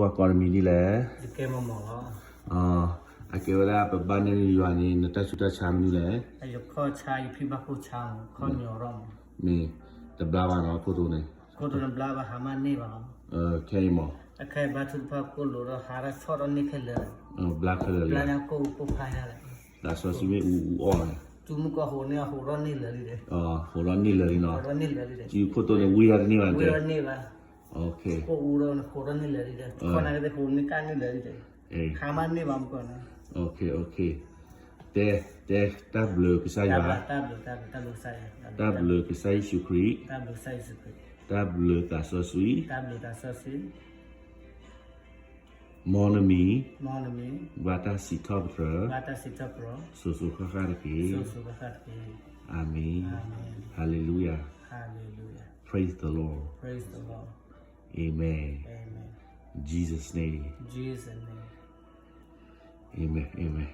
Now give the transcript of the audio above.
ပှၤကိးနမံၤဒ်လဲၣ်. ယကဲမီၢ်မီၢ်လီၤ. အကဲဝဲဒၣ်ပဘါနဲန့ၢ်ယွၤန့ၣ် နတၢ်ဆူးတၢ်ဆါမနုၤလဲၣ်. ယခီၣ်ဆါ ယဖံဘၣ်ခိၣ်ဆါ, ခီၣ်ညီရီၣ်မး. မ့ၢ်တဘျါဘၣ်နီၤ ခိၣ်တိန့ၣ်. ခိၣ်တိန့ၣ်ဘျါဘၣ် ဟါမၢ်န့ၢ်ဘၣ်လီၤ. ခဲအံၤမး အခဲအံၤဘါထုကဖၣ်ကိၣ်လိာ်ဒီး ဟးထီၣ်ဆီၣ်ထီၣ်န့ၢ်ခဲလၢာ်, ဘျါခဲလၢာ်လံ. ဘျါညါကိၣ်ကိၣ်ဖးညါလီၤ. သးစီဆှံမ့ၢ်အူအူအီၣ်န့ၣ်, တုၤမုၢ်ကီၢ်ဟိးန့ၢ် ဟိးထီၣ်န့ၢ်လၢာ်လံဒီး, ဟိးထီၣ်န့ၢ်လၢာ်လံနီၤ. ဟိးထီၣ်န့ၢ်လၢာ်လံဒီး, စုခိၣ်တိန့ၣ်ဝံထီၣ်တန့ၢ်ဘၣ်, ဝံထီၣ်တန့ၢ်ဘၣ်. ခိၣ်အူဒီးဟိးထီၣ်န့ၢ်လၢာ်လံဒီး, ခီၣ်နၤကသ့ၣ်ဟိးန့ၢ်ကၣ်န့ၢ်လၢာ်လံဒီး, ဟါမၢ်န့ၢ်ဘၣ်မုၢ်ကီၢ်န့ၣ်. တဲ, တဲ, တၢ်ဘျုးကစၢ်ယွၤ, တၢ်ဘျုးကစၢ်ယ့ၣ်ၡူးခရံာ်, တၢ်ဘျုးသးစီဆှံ, မ်နမံၤ, ဘၣ်တၢ်စံးထီၣ်ပတြၢၤ, စိၤစိၤဃၣ်ဃၣ်တက့ၢ်. အၤမ့ၣ်, Hallelujah, Praise the Lord, Amen, Jesus name, Amen, Amen.